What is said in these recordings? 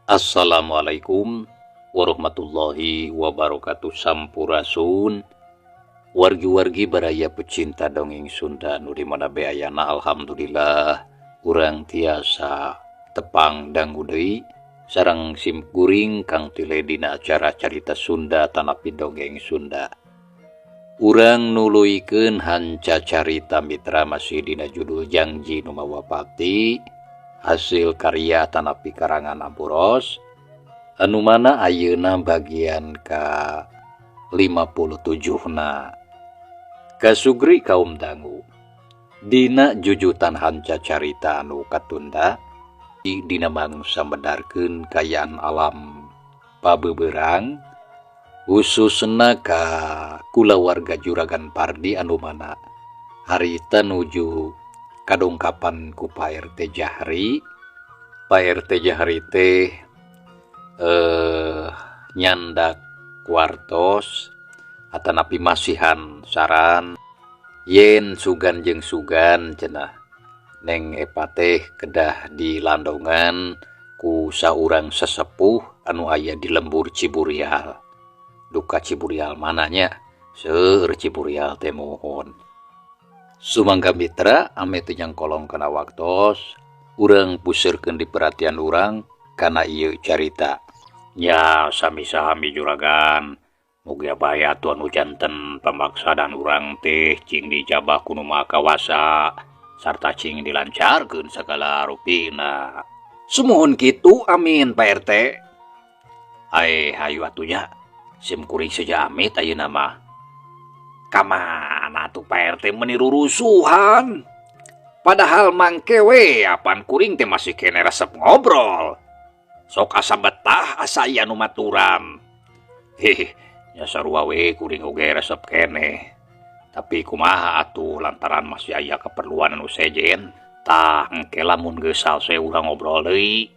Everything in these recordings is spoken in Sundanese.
Assalamualaikum warahmatullahi wabarakatuh. Sampurasun, wargi-wargi, baraya pecinta dongeng Sunda nu di mana bae ayana. Alhamdulillah, urang tiasa tepang dangu deui sareng sim kuring, Kang Tile, dina acara Carita Sunda tanapi Dongeng Sunda. Urang nuluykeun hanca carita, mitra, masih dina judul Jangji Nu Mawa Pati, hasil karya tanapi karangan Ampuros, anu mana ayeuna bagian ka 57 na. Kasugri, kaum dangu, Dina jujutan hanca carita anu katunda dina mangsa medarkeun kaayaan alam pabeberang, khususna ka kulawarga Juragan Pardi, anu mana harita nuju kadongkapan ku Pak RT Jahri. Pak RT Jahri teh nyandak kuartos atanapi masihan saran yen sugan jeung sugan cenah Neng Epa teh kedah dilandongan ku saurang sesepuh anu aya di lembur Ciburial. Duka Ciburial mananya, seueur Ciburial teh. Mohon sumangga, mitra, ame teu nyangkolong kana waktos, urang puseurkeun di perhatian urang kana ieu carita nya. Sami-sami, Juragan. Mugia bae atuh anu janten pamaksadan urang teh cing dijabah ku Nu Maha Kawasa sarta cing dilancarkeun sagala rupina. Sumuhun kitu, amin, Pak RT. Ae, hayu atuh nya, sim kuring seja amit ayeuna mah. Kamana tuh, Pak RT, meni rurusuhan? Padahal mangke we apan kuring teh masih kene resep ngobrol. Sok asa betah asa aya nu maturan. Hih, nya sarua we, kuring oge resep keneh. Tapi kumaha atuh, lantaran masih aya keperluan anu sejen. Tah, engke lamun geus salse urang ngobrol deui.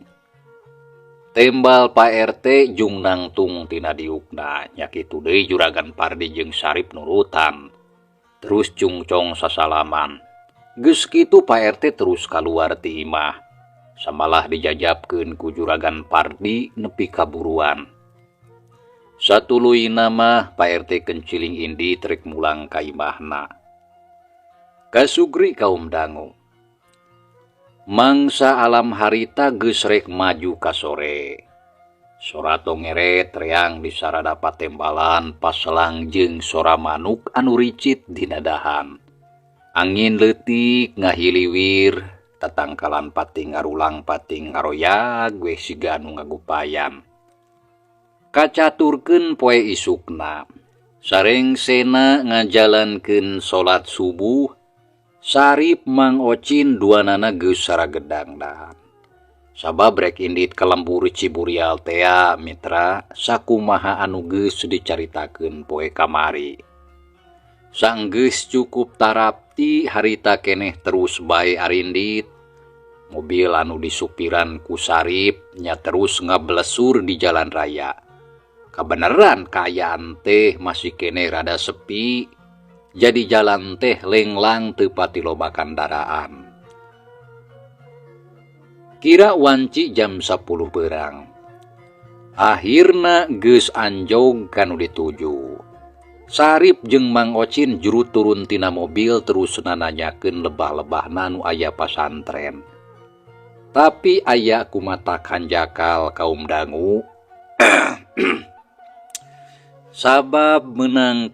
Tembal Pak RT jung nangtung tina diukna. Nya kitu deui Juragan Pardi jeung Sarip nurutan. Terus cungcong sasalaman. Geus kitu Pak RT terus kaluar ti imah. Samalah dijajabkeun ku Juragan Pardi nepi ka buruan. Satuluyna mah Pak RT kenciling indit rek mulang ka imahna. Kasugri, kaum dangu. Mangsa alam harita geus rek maju ka sore. Sora tongeret reang di sarada patembalan paselang jeung sora manuk anu ricit dina dahan. Angin leutik ngahiliwir, tatangkalan pating ngarulang pating ngaroyag we siga anu ngagupayan. Kacaturkeun poe isukna. Sarengsena ngajalankeun salat subuh, Sarip, Mang Ocin duanana geus saragedang dahan. Sabab rek indit ka lembur Ciburial tea, mitra, sakumaha anu geus dicaritakeun poe kamari. Sanggeus cukup tarapti harita keneh terus bae arindit. Mobil anu disupiran ku Sarip nya terus ngablesur di jalan raya. Kabeneran kaayaan teh masih keneh rada sepi, jadi jalan teh lenglang teu pati loba kandaraan. Kira wanci jam 10 berang. Akhirna geus anjog kanu dituju. Sarip jeung Mang Ocin juru turun tina mobil terus nananyakeun lebah-lebahna nu aya pasantren. Tapi aya kumatak hanjakal, kaum dangu. Sabab meunang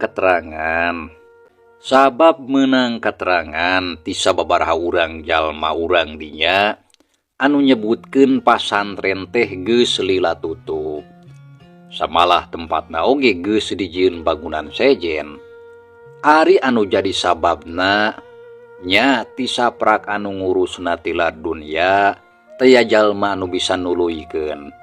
keterangan ti sababaraha urang jalma urang dinya anu nyebutkeun pasantren teh geus lila tutup. Samalah tempatna oge geus dijieun bangunan sejen. Ari anu jadi sababna nya ti saprak anu ngurusna tila dunya teu jalma anu bisa nuluykeun.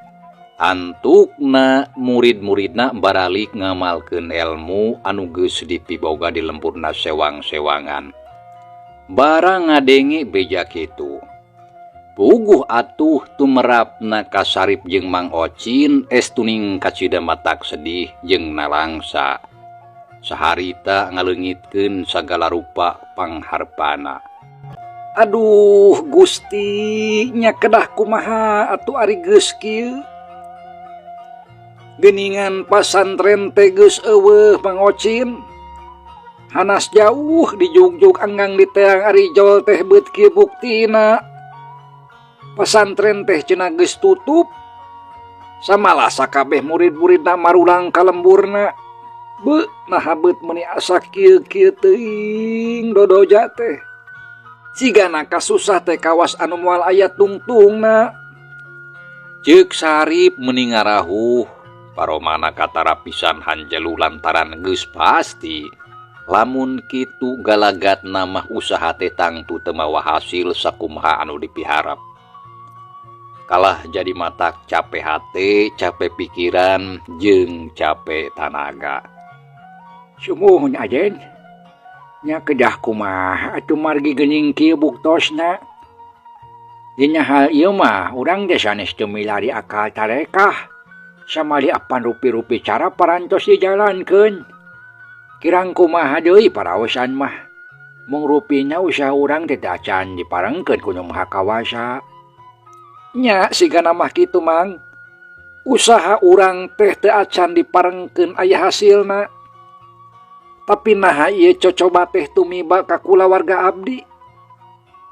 Antukna murid-muridna baralik ngamalkeun elmu anu geus dipiboga di lemburna sewang-sewangan. Barang ngadenge beja kitu, puguh atuh tumerapna ka Sarip jeung Mang Ocin estuning kacida matak sedih jeung nalangsa. Saharita ngaleungitkeun sagala rupa pangharepana. Aduh Gusti, nya kedah kumaha atuh ari geus kieu? Geuningan pasantren teh geus euweuh Mang Ocin. Hanas jauh dijugjug anggang diteang ari jol teh beut kieu buktina. Pasantren teh cenah geus tutup. Samalah sakabeh murid-muridna marulang ka lemburna. Beuh naha beut meuni asa kieu-kieu teuing dodoja teh. Cigana kasusah teh kawas anu moal aya tungtungna. Ceuk Sarip meuni ngarahuh, paromana katara pisan hanjelu lantaran geus pasti lamun kitu galagatna mah usaha teh tangtu teu mawa hasil sakumaha anu dipiharep. Kalah jadi matak cape hate, cape pikiran, jeung cape tanaga. Sumuhun Aden, nya kedah kumaha atuh margi geuning kieu buktosna. Dina hal ieu mah urang teh sanes teu milari akal tarekah. Samali apan rupi-rupi cara parantos dijalankeun. Kirang kumaha deui paraosan mah. Mung rupina usaha urang teh acan diparengkeun ku Nu Maha Kawasa. Nya sigana mah kitu Mang. Usaha urang teh teu acan diparengkeun aya hasilna. Tapi naha ieu cocoba teh tumiba ka kulawarga abdi.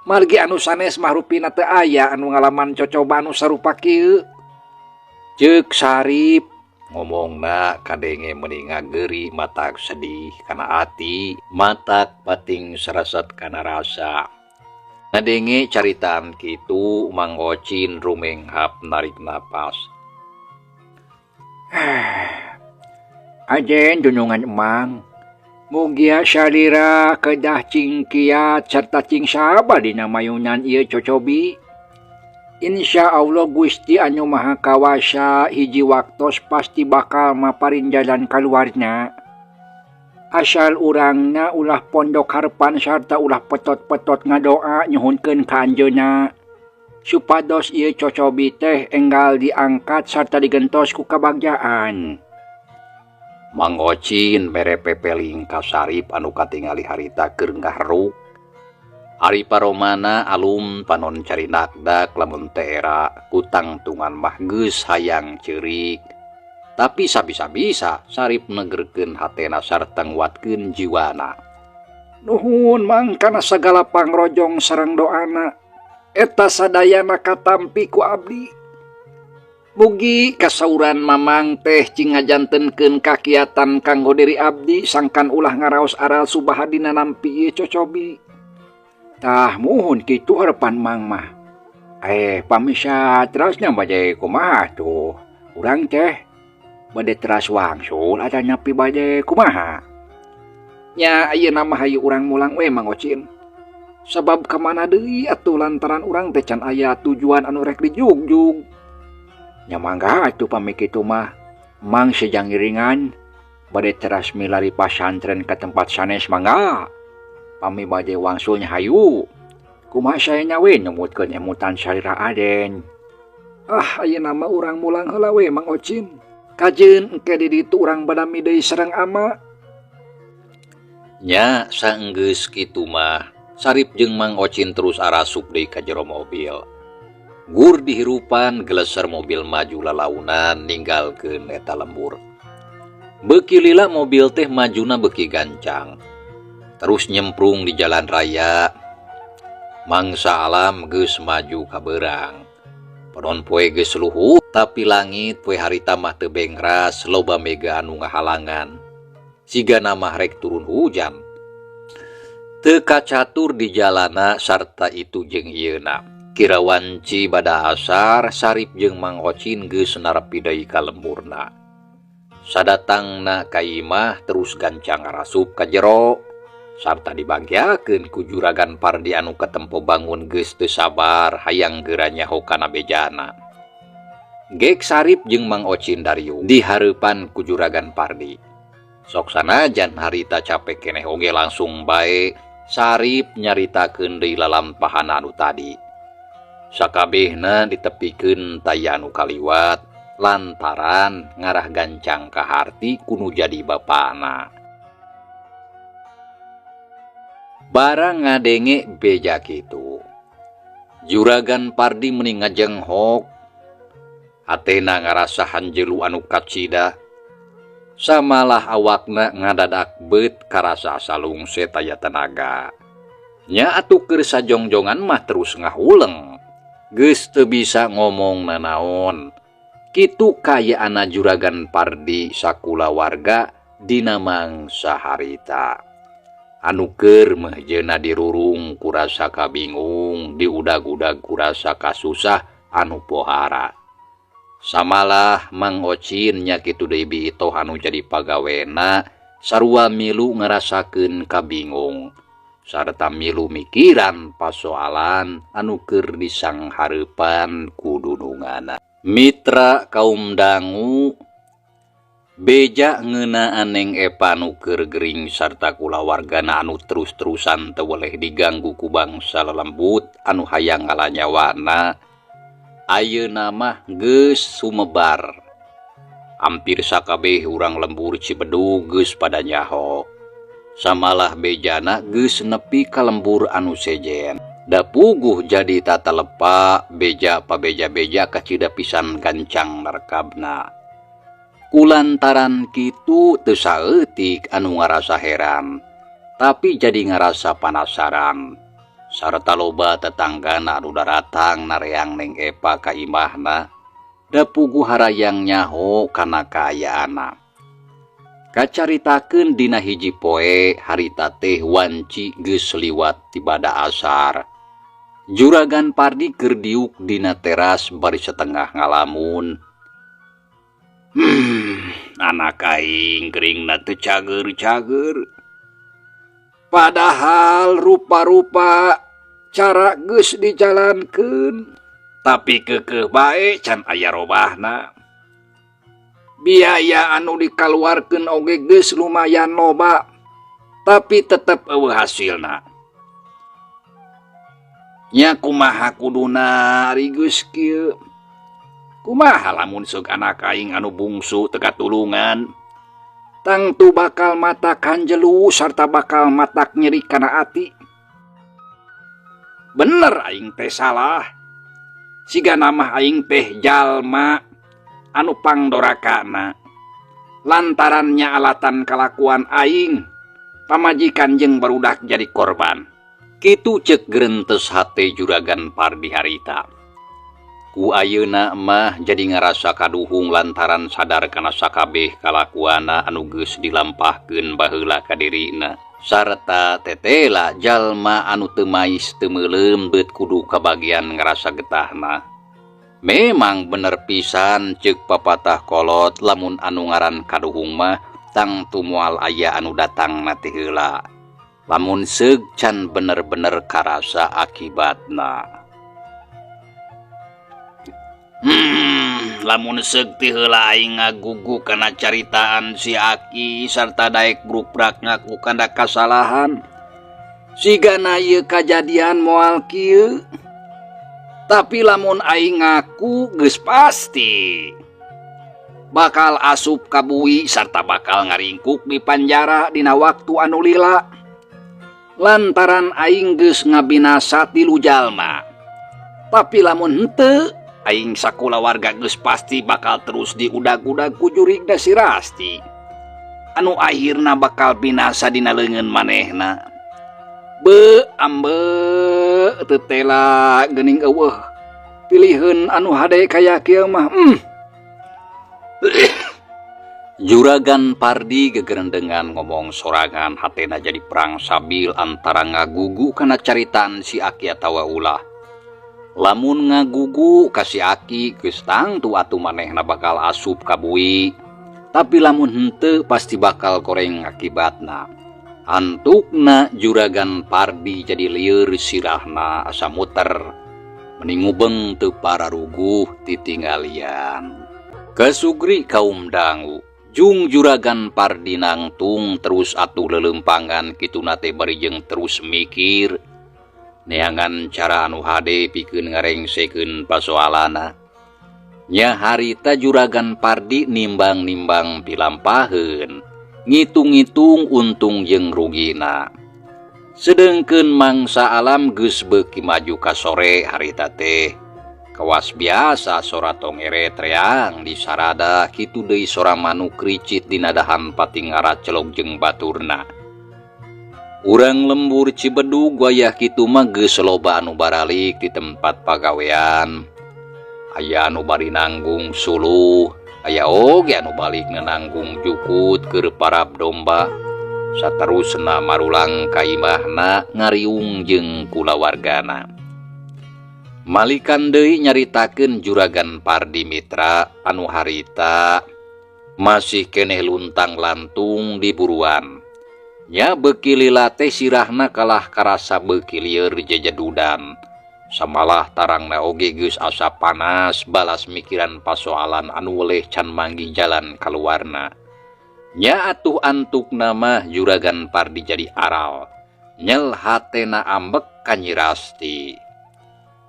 Margi anu sanes mah rupina teu aya anu ngalaman cocoba anu sarupa kieu. Ceuk Sarip ngomongna kadenge meuni ngageri matak sedih kana ati, matak pating sarasat kana rasa. Ngadenge caritaan kitu Mang Ocin rumenghap narik napas. Ajen dunungan emang. Mugia salira kedah cing kiat serta cing sabar dina mayunan ieu cocobi. Insya Allah Gusti Anu Maha Kawasa hiji waktos pasti bakal maparin jalan kaluarna. Asal urangna ulah pondok harepan sarta ulah petot-petot ngadoa nyuhunkeun ka anjeunna supados ieu cocobi teh enggal diangkat sarta digentos ku kabagjaan. Mang Ocin mere pepeling ka Sarip anu katingali harita keur ngaharuk. Ari paromana alum panon carinakdak lamun teh era kutangtungan mah geus hayang ceurik. Tapi sabisa-bisa Sarip negerkeun hatena sarta nguatkeun jiwana. Nuhun Mang kana sagala pangrojong sareng doana. Eta sadayana katampi ku abdi. Mugi kasauran Mamang teh cing ngajantenkeun kakiatan kanggo diri abdi sangkan ulah ngaraos aral subahadina nampi ieu cocobi. Tah muhun kitu harepan Mang mah. Pamisa terasnya bade kumaha tuh. Urang teh bade teras wangsul atanapi bade kumaha. Nya ayeuna mah hayu urang mulang we Mang Ocin. Sabab ka mana deui atuh lantaran urang teh can aya tujuan anu rek dijugjug. Nya mangga atuh pami kitu mah. Mang sejang ngiringan bade teras milari pasantren ka tempat sanes mangga. Pami bade wangsulnya hayu. Kumaha saena we numutkeun emutan salira Aden. Ah ayeuna mah urang mulang heula we Mang Ocin. Kajeun engke di ditu urang badami deui sareng ama. Nya saenggeus kitu mah Sarip jeung Mang Ocin terus arasup deui ka jero mobil. Gur dihirupan geleser mobil maju lalaunan ninggalkeun eta lembur. Beuki lila mobil teh majuna beuki gancang. Terus nyemprung di jalan raya. Mangsa alam geus maju ka beurang. Panon poe geus luhur tapi langit poe harita mah teu bengras loba mega anu ngahalangan. Sigana mah rek turun hujan. Teu kacatur di jalana sarta itu jeung ieuna. Kira wanci bada asar Sarip jeung Mang Ocin geus narepi deui ka lemburna. Sadatangna ka imah terus gancang ngarasup ka jero sarta dibagiakeun ku juragan Pardi anu katempo bangun geus teu sabar hayang geura nyaho kana bejana. Gek Sarip jeung Mang Ocin dariung dihareupan ku juragan Pardi. Sok sanajan harita capek keneh oge langsung bae Sarip nyaritakeun deui lalampahana anu tadi. Sakabehna ditepikeun taya anu kaliwat lantaran ngarah gancang ka harti kudu jadi bapana. Barang ngadenge beja kitu. Juragan Pardi meni ngajenghok. Hatena ngarasa hanjelu anu kacida. Samalah awakna ngadadak beut karasa asa lungse taya tenaga. Nya atuh keur sajongjongan mah terus ngahuleng. Geus teu bisa ngomong nanaon. Kitu kaayaanna Juragan Pardi sakulawarga dina mangsa harita. Anu keur meujeuna dirurung ku rasa kabingung, diudag-udag ku rasa kasusah anu pohara. Samalah Mang Ocin nya kitu deui Bi Itoh anu jadi pagawena sarua milu ngarasakeun kabingung sarta milu mikiran pasoalan anu keur disanghareupan ku dununganna. Mitra kaum dangu beja ngeunaan Neng Epa nu keur gering sarta kulawargana anu terus-terusan teu weleh diganggu ku bangsa lelembut anu hayang ngalanyawana. Ayeuna mah geus sumebar. Hampir sakabeh urang lembur Cibedug geus pada nyaho. Samalah bejana geus nepi ka lembur anu sejen. Da puguh jadi tatalepa beja pabeja-beja kacida pisan gancang narekabna. Kulantaran kitu teu saeutik anu ngarasa heran, tapi jadi ngarasa panasaran. Sarta loba tetanggana anu daratang nareang Neng Epa ka imahna, da puguh harayang nyaho kana kaayaanna. Kacaritakeun dina hiji poe harita teh wanci geus liwat tibada asar. Juragan Pardi keur diuk dina teras bari setengah ngalamun. Anak aing geringna teu cager-cager. Padahal rupa-rupa cara geus dijalankeun, tapi keukeuh bae can aya robahna. Biaya anu dikaluarkeun oge geus lumayan loba, tapi tetep eueuh hasilna. Nya kumaha kuduna ari geus kieu? Kumaha lamun seug anak aing anu bungsu teu katulungan? Tangtu bakal matak hanjelu sarta bakal matak nyeri kana ati. Bener aing teh salah. Sigana mah aing teh jalma anu pangdorakana. Lantaran nya alatan kalakuan aing, pamajikan jeung barudak jadi korban. Kitu ceuk gerentes hate Juragan Pardi harita. Ku ayeuna mah jadi ngarasa kaduhung lantaran sadar kana sakabeh kalakuanna anu geus dilampahkeun baheula ka dirina. Sarta tetela jalma anu teu mais teu meuleum beut kudu kabagian ngarasa getahna. Memang bener pisan ceuk papatah kolot lamun anu ngaran kaduhung mah tangtu moal aya anu datangna ti heula. Lamun seug can bener-bener karasa akibatna. Lamun seug ti heula aing ngagugu kana caritaan si Aki sarta daek brukbrak ngaku kana kasalahan. Sigana ieu kajadian moal kieu. Tapi lamun aing ngaku geus pasti bakal asup ka bui sarta bakal ngaringkuk di panjara dina waktu anu lila. Lantaran aing geus ngabinasa tilu jalma. Tapi lamun henteu aing sakulawarga geus pasti bakal terus diudag-udag ku jurigna si Rasti. Anu akhirna bakal binasa dina leungeun manehna. Be ambe teu tela geuning eueuh. Piliheun anu hade kaya kieu mah. Juragan Pardi gegerendengan ngomong sorangan hatena jadi perang sabil antara ngagugu kana caritaan si Aki atawa ulah. Lamun ngagugu ka si Aki geus tangtu atuh manehna bakal asup ka bui. Tapi lamun henteu pasti bakal goreng akibatna. Antukna Juragan Pardi jadi lieur sirahna asa muter. Meni ngubeng teu pararuguh titinggalian. Kasugri kaum dangu. Jung Juragan Pardi nangtung terus atuh leuleumpangan kituna teh bari jeung terus mikir. Neangan cara anu hade pikeun ngarengsekeun pasoalanna. Nya harita Juragan Pardi nimbang-nimbang pilampaheun, ngitung-ngitung untung jeung rugina. Sedengkeun mangsa alam geus beuki maju ka sore harita teh. Kawas biasa sora tongeret reang di sarada kitu deui sora manuk ricit dina dahan pating ngaracelog jeung baturna. Urang lembur Cibedug wayah kitu mah geus loba anu baralik di tempat pagawean. Aya anu bari nanggung suluh, aya oge anu balik nanggung jukut keur parab domba. Saterusna marulang ka imahna ngariung jeung kulawargana. Malikan deui nyaritakeun Juragan Pardi Mitra anu harita masih keneh luntang-lantung di buruan. Nya beuki lila teh sirahna kalah karasa beuki lieur jejedudan. Samalah tarangna oge geus asa panas balas mikiran pasoalan anu weleh can manggih jalan kaluarna. Nya atuh antukna mah Juragan Pardi jadi aral. Nyel hatena ambek ka Nyi Rasti.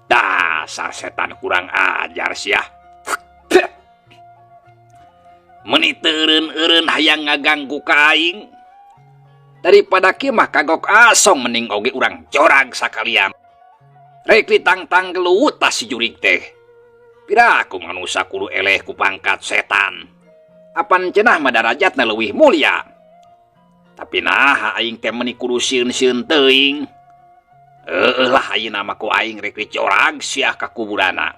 Dasar setan kurang ajar sia. Meni teu eureun-eureun hayang ngaganggu ka aing. Daripada kieu mah kagok asong mending oge urang jorag sakalian. Rek ditangtang gelut tah si jurig teh. Piraku manusa kudu eleh ku pangkat setan. Apan cenah mah darajatna leuwih mulia. Tapi naha aing teh meuni kudu sieun-sieun teuing. Heueuh lah ayeuna mah ku aing rek dicorag sia ka kuburana.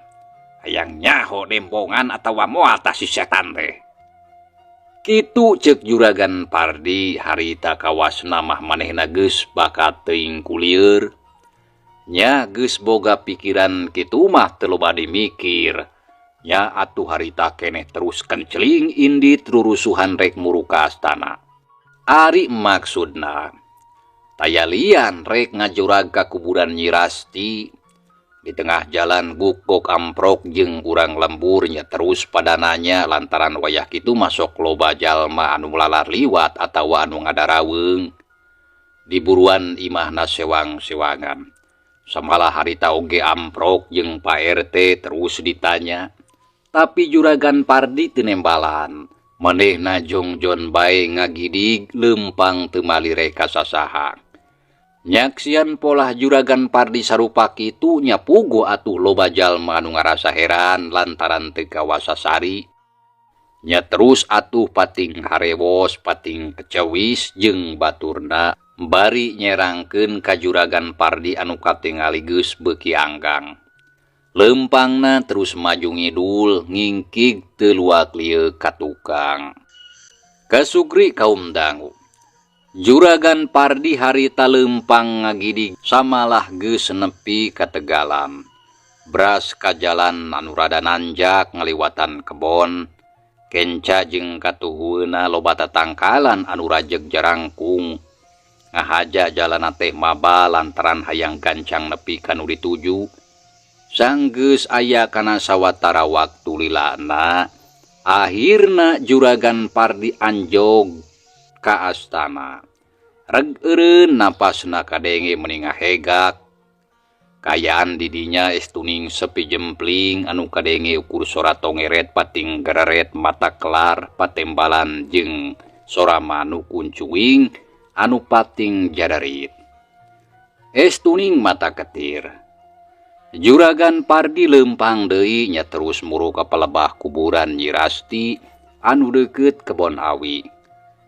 Hayang nyaho dembongan atawa moal tah si setan teh. Kitu ceuk Juragan Pardi harita kawasna mah manehna geus bakat teuing kulieur. Nya geus boga pikiran kitu mah teu loba dimikir. Nya atuh harita keneh terus kenceling indit rurusuhan rek muru ka astana. Ari maksudna taya lian rek ngajurag ka kuburan Nyi Rasti. Di tengah jalan guk-gok amprok jeung urang lemburnya terus pada nanya lantaran wayah kitu masuk loba jalma anu lalar liwat atawa anu ngadaraweng. Di buruan imahna sewang-sewangan. Samalah harita oge amprok jeung Pak RT terus ditanya. Tapi Juragan Pardi teu nembalan. Manehna jongjon bae ngagidig leumpang teu malire ka sasaha. Nyaksian polah Juragan Pardi sarupa kitu nya puguh atuh loba jalma anu ngarasa heran lantaran teu kawasa sari. Nya terus atuh pating harewos pating kecewis jeung baturna bari nyerangkeun ka Juragan Pardi anu katingali geus beuki anggang. Leumpangna terus maju ngidul ngingkig teu luak lieuk ka tukang. Kasukri kaum dangu. Juragan Pardi harita leumpang ngagidig samalah geus nepi ka tegalan. Bras ka jalan anu rada nanjak ngaliwatan kebon. Kenca jeung katuhueuna loba tatangkalan anu rajeg jarangkung. Ngahaja jalanna teh maba lantaran hayang gancang nepi ka nu dituju. Sanggeus aya kana sawatara waktu lilana, akhirna Juragan Pardi anjog ka astana. Reg eureun napasna kadenge meuni ngahegak. Kaayaan di dinya estuning sepi jempling anu kadenge ukur sora tongeret pating gereret mata kelar patembalan jeung sora manuk kuncuing anu pating jadarit. Estuning mata ketir. Juragan Pardi leumpang deui nya terus muru ka palebah kuburan Nyi Rasti anu deukeut kebon awi.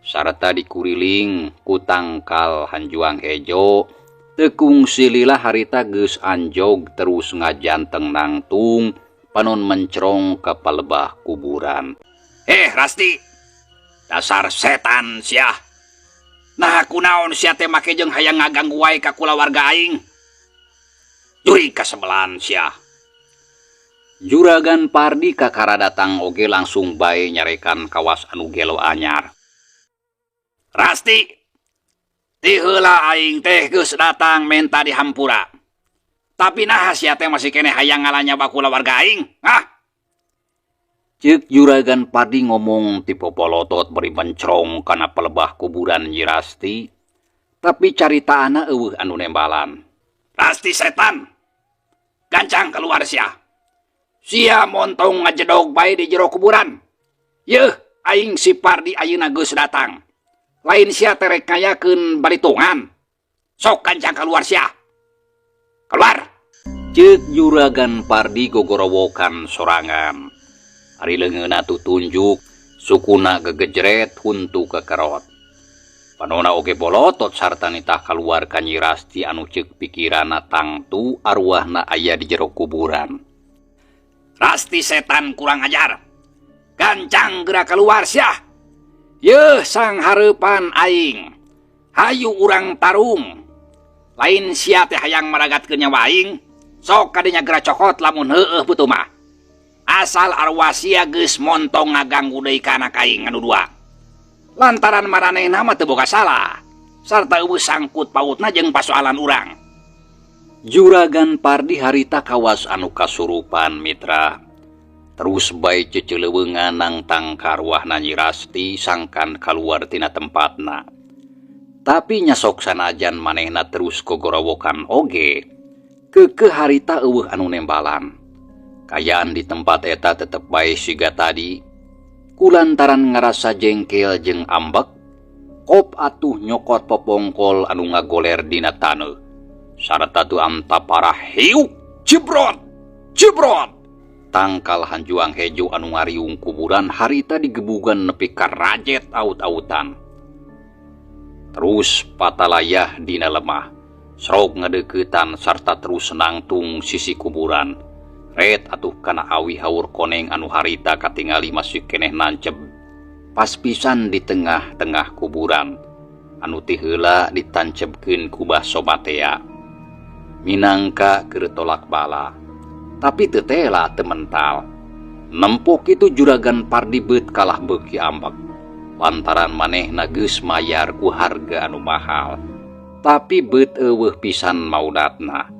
Sarta dikuriling ku tangkal hanjuang hejo, teu kungsi lila harita geus anjog terus ngajanteng nangtung panon mencrong ka palebah kuburan. Rasti, dasar setan sia. Nah kunaon sia teh make jeung hayang ngaganggu wae ka kulawarga aing. Jurig kasebelan sia. Juragan Pardi kakara datang oge langsung bae nyarekan kawas anu gelo anyar. Rasti, ti heula aing teh geus datang menta dihampura. Tapi naha sia teh masih keneh hayang ngalanya kulawarga aing? Hah? Ceuk Juragan Pardi ngomong ti popolotot bari mencrong kana palebah kuburan Nyi Rasti. Tapi caritaana eueuh anu nembalan. Rasti setan, gancang keluar sia. Sia montong ngajedog bae di jero kuburan. Yeuh, aing si Pardi ayeuna geus datang. Lain sia terek ngayakeun balitungan. Sok gancang keluar sia. Keluar. Ceuk Juragan Pardi gogorowokan sorangan. Ari leungeunna tutunjuk, sukuna gegejret huntu kekerot. Panona oge bolotot sarta nitah kaluar ka Nyi Rasti anu ceuk pikiranna tangtu arwahna aya di jero kuburan. Rasti setan kurang ajar. Gancang geura kaluar sia. Yeuh sang hareupan aing. Hayu urang tarung. Lain sia teh hayang maragatkeun nyawa aing. Sok kadinya geura cokot lamun heueuh butuh mah. Asal arwah sia geus montong ngaganggu deui ka anak aing anu dua. Lantaran maranehna mah teu boga salah sarta eueuh sangkut pautna jeung pasoalan urang. Juragan Pardi harita kawas anu kasurupan mitra. Terus bae ceceleweungan nangtang ka arwahna Nyi Rasti sangkan kaluar tina tempatna. Tapi nya sok sanajan manehna terus gogorowokan oge, keukeuh harita eueuh anu nembalan. Kaayaan di tempat eta tetep bae siga tadi. Kulantaran ngarasa jengkel jeung ambek, kop atuh nyokot popongkol anu ngagoler dina taneuh. Sarta teu anta parah hiuk, jebrot, jebrot. Tangkal hanjuang hejo anu ngariung kuburan harita digebugan nepi ka rajet aut-autan. Terus patalayah dina lemah, srog ngadeuketan sarta terus nangtung sisi kuburan. Ret atuh kana awi haur koneng anu harita katingali masih keneh nanceb. Pas pisan di tengah-tengah kuburan, anu ti heula ditancebkeun ku Bah Somatea. Minangka keur tolak bala, tapi teu tela teu mental. Nempo kitu Juragan Pardi beut kalah beuki ambek. Lantaran manehna geus mayar ku harga anu mahal. Tapi beut eueuh pisan maudatna.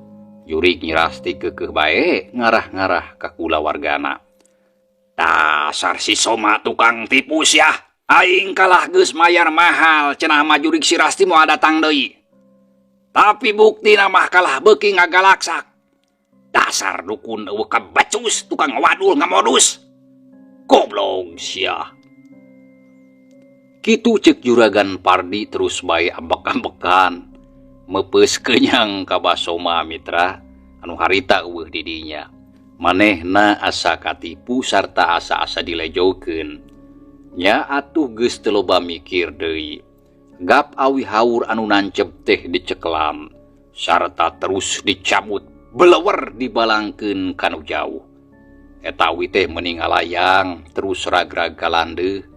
Jurig Nyi Rasti keukeuh bae ngarah-ngarah ka kulawargana. Dasar si Soma tukang tipu sia. Aing kalah geus mayar mahal cenah mah jurig si Rasti moal datang deui. Tapi buktina mah kalah beuki ngagalaksak. Dasar dukun eueuh kabacus tukang wadul ngamodus. Goblok sia. Kitu ceuk Juragan Pardi terus bae ambek-ambekan. Meupeus kenyang ka Bah Soma mitra anu harita eueuh di dinya. Manehna asa katipu sarta asa-asa dilejokeun. Nya atuh geus teu loba mikir deui. Gap awi haur anu nanceb teh dicekelan sarta terus dicabut belewer dibalangkeun ka nu jauh. Eta awi teh meni ngalayang terus ragrag ka landeuh.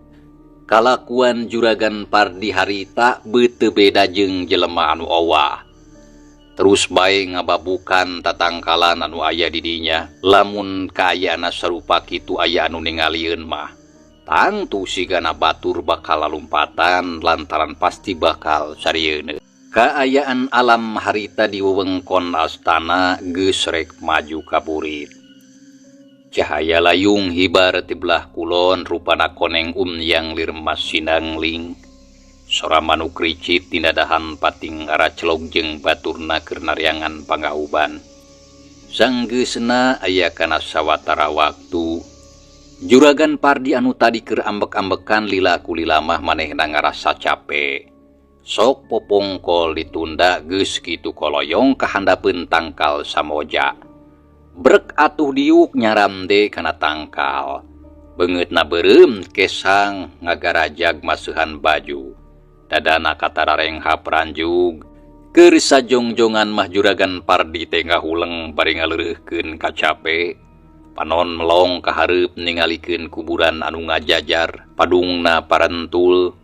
Kalakuan Juragan Pardi harita beut teu beda jeung jelema anu owah. Terus bae ngababukan tatangkalan anu aya di dinya. Lamun kaayana sarupa kitu aya anu ningalieun mah, tangtu sigana batur bakal lalumpatan lantaran pasti bakal sarieun. Kaayaan alam harita di wewengkon astana geus rek maju ka burit. Cahaya layung hibar ti belah kulon rupana koneng yang lir mas sinangling. Sora manuk ricit dina dahan pating aracelog jeung baturna keur nariangan pangauban. Sanggeusna aya kana sawatara waktu. Juragan Pardi anu tadi keur ambek-ambekan lila kulila mah manehna ngarasa cape. Sok popongkol ditunda geus kitu koloyong ka handapeun tangkal samoja. Brek atuh diuk nyaramde kana tangkal. Beungeutna beureum kesang ngagarajag maseuhan baju. Dadana katararengha pranjug. Keur sajongjongan mah Juragan Pardi teh ngahuleng bari ngaleureurkeun kacape. Panon melong ka hareup ningalikeun kuburan anu ngajajar padungna parentul.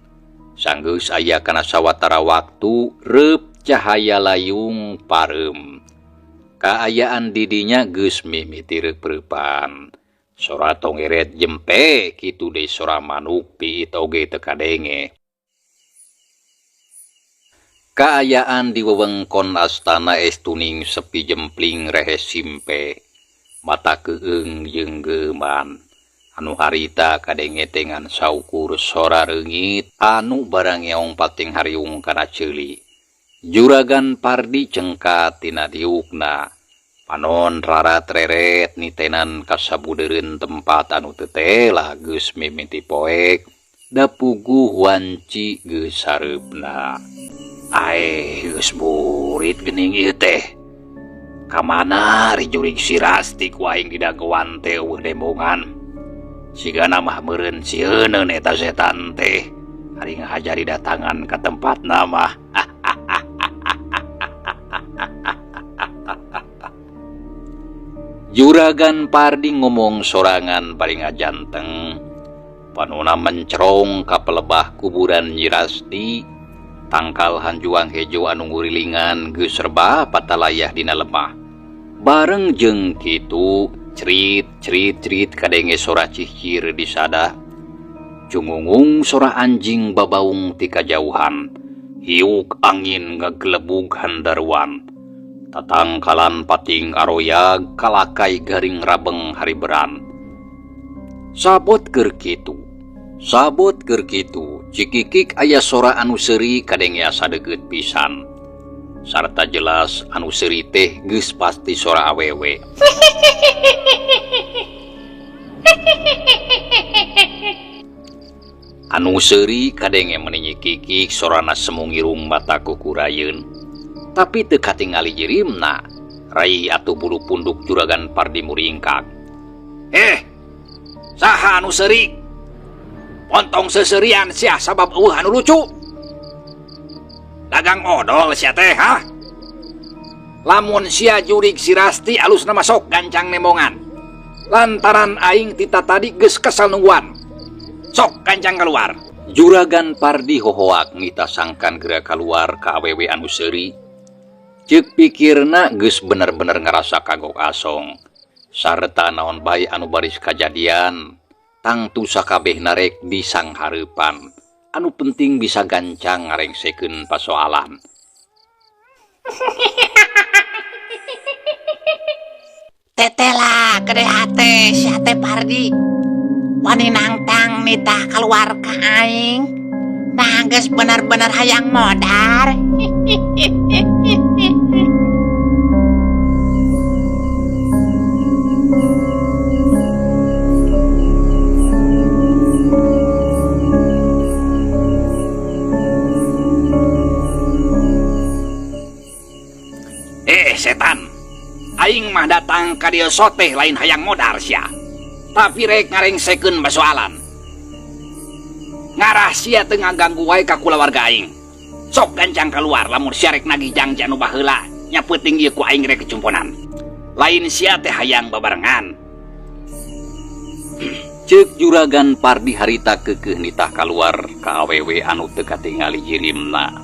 Sanggeus aya kana sawatara waktu reup cahaya layung pareum. Kaayaan didinya geus mimiti reup-reupan. Sora tongeret jempe kitu deui sora manuk piit oge teu kadenge. Kaayaan di wewengkon astana estuning sepi jempling rehes simpe. Mata keung jeung geuman. Anu harita kadenge teh ngan saukur sora reungit anu barangeong pating hariung kana ceuli. Juragan Pardi cengkat tina diukna. Panon rarat-reret nitenan kasabudeureun tempat anu teu tela geus mimiti poek. Da puguh wanci geus sareupna. Aeh geus burit geuning ieu teh. Kamana ari jurig si Rasti ku aing didagoan teh eueuh dembongan. Sigana mah meureun sieuneun eta setan teh. Ari ngahajari datangan ka tempatna mah. Juragan Pardi ngomong sorangan bari ngajanteng. Panona mencerong ka pelebah kuburan Nyi Rasti. Tangkal hanjuang hejo anu ngurilingan geus serba patalayah dina lemah. Bareng jeung kitu cerit cerit cerit kadenge sora cihcir di sada. Cungungung sora anjing babaung ti kajauhan. Hiuk angin ngagelebug handaruan. Tatangkalan pating aroyag kalakai garing rabeng hariberan. Sabot keur kitu. Sabot keur kitu, cikikik aya sora anu seuri kadenge asa deukeut pisan. Sarta jelas anu seuri teh geus pasti sora awewe. Anu seuri kadenge meni nyikikik sorana semu ngirung mata kukurayeun. Tapi teu katingali jirimna, rai atuh bulu punduk Juragan Pardi muringkak. Saha anu seuri? Pontong seserian sia sabab eueuh anu lucu. Dagang odol sia teh ha? Lamun sia jurig si Rasti alusna masok gancang nembongan. Lantaran aing tita tadi geus kesel nungguan. Sok gancang keluar. Juragan Pardi hohoak ngita sangkan geura kaluar ka awewe anu seuri. Ceuk pikirna geus bener-bener ngarasa kagok asong. Sarta naon bae anu baris kajadian. Tangtu sakabeh narek di sanghareupan. Anu penting bisa gancang ngarengsekeun pasoalan. Tetela gede hate si hate Pardi. Wani nangtang nitah keluar ka aing. Nah geus bener-bener hayang modar. Setan, aing mah datang ka dieu soteh lain hayang modar sia. Tapi rek ngarengsekeun basoalan. Ngarah sia teu ngaganggu wae ka kulawarga aing. Sok gancang keluar lamun sia rek nagih jangji anu baheula, nya peuting ieu ku aing rek kecumponan. Lain sia teh hayang babarengan. Ceuk Juragan Pardi harita keukeuh nitah kaluar ka awewe anu teu katingali jirimna.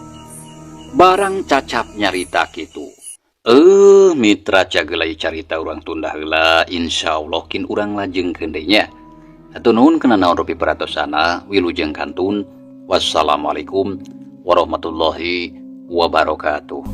Barang cacap nyarita kitu. Mitra cagelai carita urang tunda heula, insyaallah kin urang lajengkeun deui nya. Hatur nuhun kana naon rupi peratosana, wilujeng kantun. Wassalamualaikum warahmatullahi wabarakatuh.